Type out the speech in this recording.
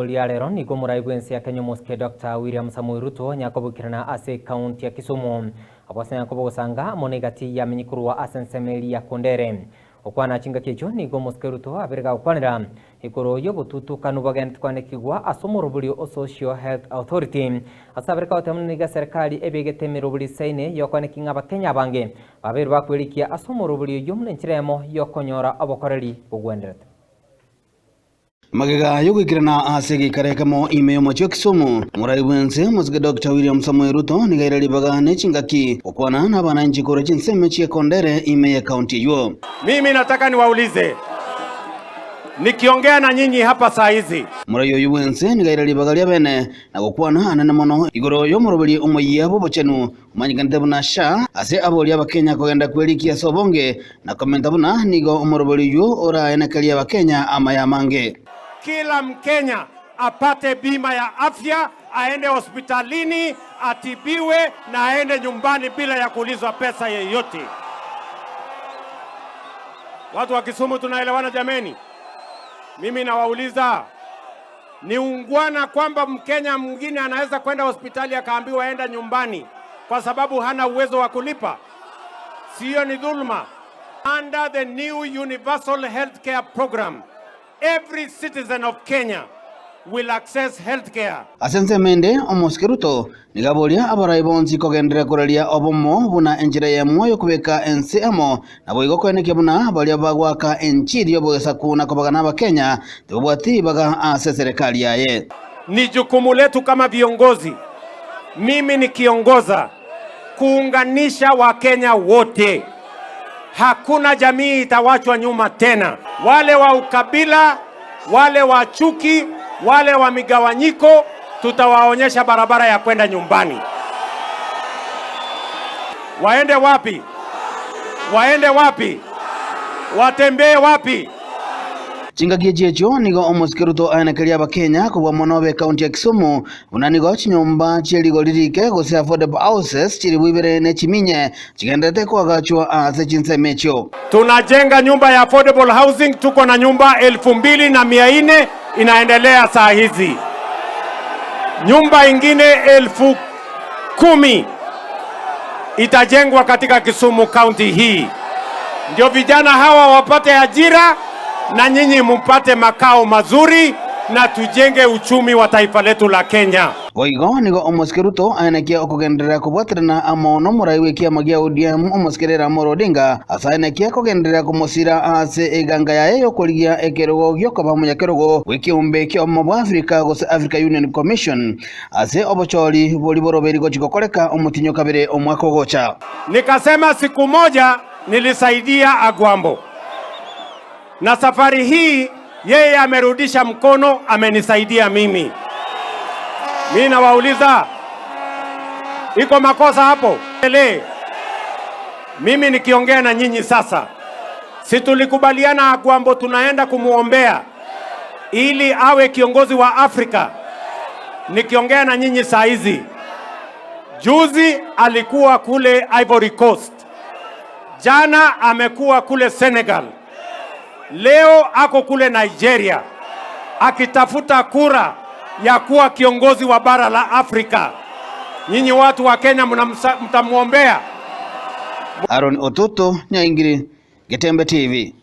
Ria rero nigo omorai bw'ense ya Kenya omosike Dr. William Samoei Ruto nyakobokirana ase ekaunti ya Kisumu abwo ase nyakobogosanga amo na egati yamenyi korwa ase ensemo eria ya Kondere. Okwana chingaki echio nigo omosike Ruto abere gagokwanera igoro y'obotutukanu bogendete kwanekigwa ase omorobori o Social Health Authority ase abere kagoteba buna nigo eserekari ebegete emerobori isaine y'okwaneki ng'a abakenya abange babeire bakwerikia ase omorobori oyio buna enchera eyemo y'okonyora obokoreri bogwenderete. Magega y'ogoikerana ase egeikaro ekemo ime y'omochie o Kisumu, omorai bw'ense omosike Doctor William Samoei Ruto nigo aire ribaga ne chingaki gokwana nabananchi korwa chinsemo chie Kondere ime y'ekaunti eyio. Mimi nataka niwaulize, nikiongea na nyinyi hapa saa hizi. Omorai oyio bw'ense nigo aire ribaga ria bene na gokwana anene mono igoro y'omoroberi omoyia bw'obochenu omanyekanete buna SHA ase aboria Abakenya kogenda kwerikia ase obonge na komenta buna nigo omoroberi oyio oraenekerie Abakenya amaya amange. Kila Mkenya apate bima ya afya, aende hospitalini, atibiwe na aende nyumbani bila ya kuulizwa pesa yeyote. Watu wa Kisumu tunaelewana jameni? Mimi nawauliza, ni ungwana kwamba Mkenya mwingine anaweza kwenda hospitali akaambiwa enda nyumbani kwa sababu hana uwezo wa kulipa? Sio ni dhulma? Under the new Universal Healthcare Program, every citizen of Kenya will access healthcare. Ase ensemo ende, omosike Ruto nigo aboria abarai bonsi kogenderera koraria obomo buna enchera eyemo y'okobeka ense amo, naboigo koenekia buna baria bagoaka enchiri y'obogesaku na kobagana Abakenya tibabwati ribaga ase eserekari yaye. Ni jukumu letu kama viongozi, mimi nikiongoza, kuunganisha Wakenya wote. Hakuna jamii itawachwa nyuma tena. Wale wa ukabila, wale wa chuki, wale wa migawanyiko, tutawaonyesha barabara ya kwenda nyumbani. Waende wapi? Waende wapi? Watembee wapi? Chingaki echi echio nigo omosike Ruto aenekeria Abakenya kobua mono b'ekaunti ya Kisumu buna nigo chinyomba chie rigori rike gose affordable houses chiribu ibere ne chiminye chigenderete koagachwa ase chinsemo echio. Tunajenga nyumba ya affordable housing, tuko na nyumba 2400 inaendelea saa hizi. Nyumba ingine 10,000 itajengwa katika Kisumu County hii, ndio vijana hawa wapate ajira na nyinyi mupate makao mazuri na tujenge uchumi wa taifa letu la Kenya. Boigo nigo omosike Ruto aenekia okogenderera kobwaterana amo nomorai bwa ekiama gia ODM omosike Raila Amolo Odinga ase aenekia kogenderera komosira ase eganga yaye yokorigia ekerogo giokoba omonyakerogo bwa ekeombe kia obomo bwa Africa gose Africa Union Commission ase obochori bori boroberi gochi gokoreka omotinyo kabere omwaka ogocha. Nikasema siku moja nilisaidia Agwambo, na safari hii yeye amerudisha mkono, amenisaidia mimi. Mimi nawauliza, iko makosa hapo? Ele, mimi nikiongea na nyinyi sasa, si tulikubaliana Agwambo tunaenda kumuombea ili awe kiongozi wa Afrika? Nikiongea na nyinyi saa hizi, juzi alikuwa kule Ivory Coast, jana amekuwa kule Senegal, leo ako kule Nigeria akitafuta kura ya kuwa kiongozi wa bara la Afrika. Nyinyi watu wa Kenya mtamuombea. Aaron Ototo, Nyaingiri, Getembe TV.